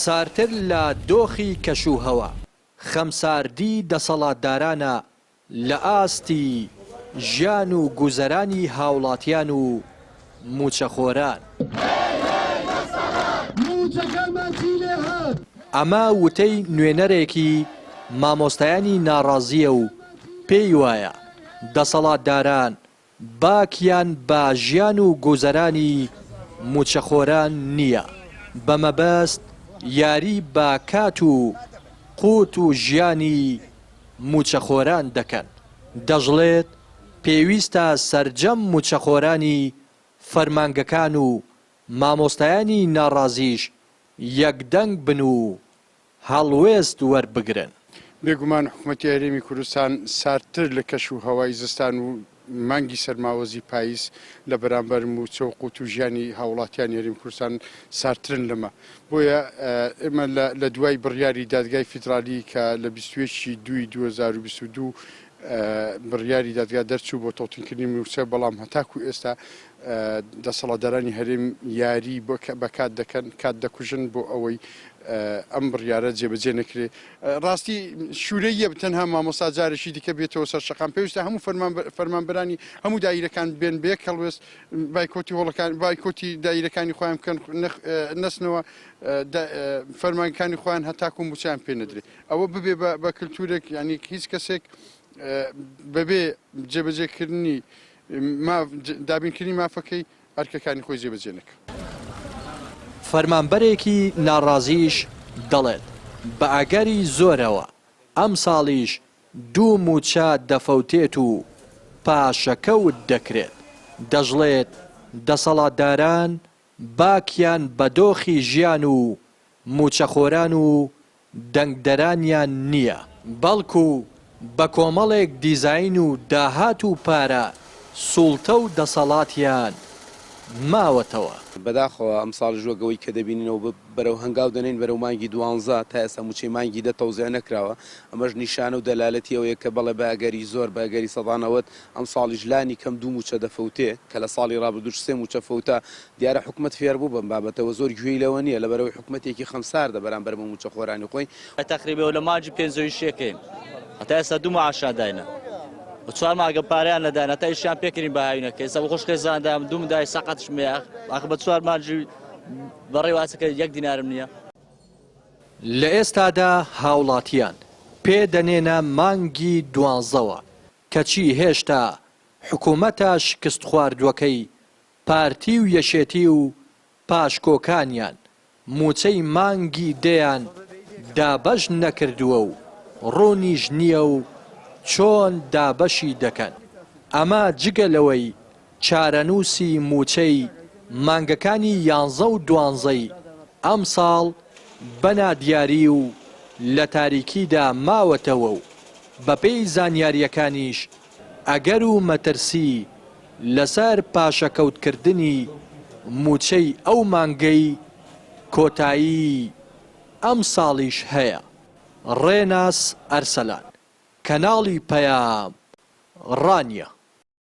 سارتر لە دۆخی کەشوهەوا، خەمساردی دەسەڵاتدارانە لە ئاستی ژیان و گوزەرانی هاوڵاتیان و موچەخۆران. ئەمە وتەی نوێنەرێکی مامۆستایانی ناڕازییە و پێی وایە دەسەڵاتداران باکیان بە ژیان و گوزەرانی موچەخۆران نییە، بە مەبەست یاری بە کات و قوت و ژیانی موچەخۆران دەکەن. دەشڵێت، پێویستە سەرجەم موچەخۆرانی فەرمانگەکان و مامۆستایانی ناڕازیش یەکدەنگ بن و هەڵوێست وەربگرن. بێگومان حکومەتی هەرێمی کوردستان ساردتر لە کەش و هەوای زستان و مانگی سەرماوەزی پایز لە بەرامبەر مووچە و قوت و ژیانی هاوڵاتیانی هەرێمی کوردستان ساردترن لەمە. بۆیە ئێمە لە دوای بڕیاری دادگای فیدرالی کە لە 21 ی دووی 2022 بڕیاری دادگا دەرچوو بۆ تەوتینکردنی مووچە، بەڵام هەتاکو ئێستا دەسەڵاتدارانی هەرێم یاری بە کات دەکەن، کات دەکوژن بۆ ئەوەی ئەم بڕیارە جێبەجێ نەکرێ. ڕاستی شورەییە تەنها مامۆستا جارێکی دیکە بێتەوە سەر شەقام، پێویستە هەموو فەرمانبەرانی هەموو دایرەکان بێن بە یەک هەڵوێست بایکۆتی هۆڵەکان بایکۆتی دایرەکانی خۆیان بکەن، نەچنەوە فەرمانگەکانی خۆیان هەتاکو مووچەیان پێ نەدرێ. ئەوە ببێ بە کلتورێک یانی هیچ کەسێک بەبێ جێبەجێکردنی دابینکردنی مافەکەی ئەرکەکانی خۆی جێبەجێ نەکا. فەرمانبەرێکی ناڕازیش دەڵێت، بە ئەگەری زۆرەوە ئەمساڵیش دوو مووچە دەفەوتێت و پاشەکەوت دەکرێت، دەشڵێت، دەسەڵاتداران باکیان بە دۆخی ژیان و مووچەخۆران و دەنگدەرانیان نییە، بەڵکو بە کۆمەڵێک دیزاین و داهات و پارە سوڵتە و دەسەڵاتیان ماوەتەوە. بەداخەوە ئەمساڵیش وەک ئەوەی کە دەبینینەوە بەرەو هەنگاو دەنێین بەرەو مانگی دوانزە تا ئێستا مووچەی مانگی دە تەوزیع نەکراوە، ئەمەش نیشانە و دەلالەتی ئەوەیە کە بەڵێ بە ئەگەری زۆر بە ئەگەری 90% ئەمساڵیش لانی کەم دوو مووچە دەفەوتێ کە لە ساڵی ڕابردووش سێ مووچە فەوتا، دیارە حکومەت فێربوو بەم بابەتەوە زۆر گوێی لەوە نییە، لەبەرئەوەی حکومەتێکی خەمساردە بەرامبەر بە مووچەخۆرانی خۆی. تەقریبەوە لە مانگی پێنجەوە ئیشەکەین هەتا ئێستا دوو معاشیان داینە و چوار مانگە پارەیان نەداین هەتا ئیشیان پێکردین بە هاوینەکە ئێستا بە خۆش خێزاندام دوو منداڵی سەقەتشم هەیە ئاخ بە چوار مانگی بەڕێوە ئەچێ کە یەک دینارم نییە. لە ئێستادا هاوڵاتیان پێ دەنێنە مانگی دوانزەوە کەچی هێشتا حکومەتە شکستخواردوەکەی پارتی و یەکێتی و پاشکۆکانیان موچەی مانگی دەیان دابەش نەکردووە و ڕوونیش نییە و چۆن دابەشی دەکەن، ئەمە جگە لەوەی چارەنووسی موچەی مانگەکانی یانزە و دوانزەی ئەمساڵ بە نادیاری و لە تاریکیدا ماوەتەوە و بەپێی زانیارییەکانیش ئەگەر و مەترسی لەسەر پاشەکەوتکردنی مووچەی ئەو مانگەی کۆتایی ئەمساڵیش هەیە. ڕێناس ئەرسەلان، کەناڵی پەیام، ڕانیە.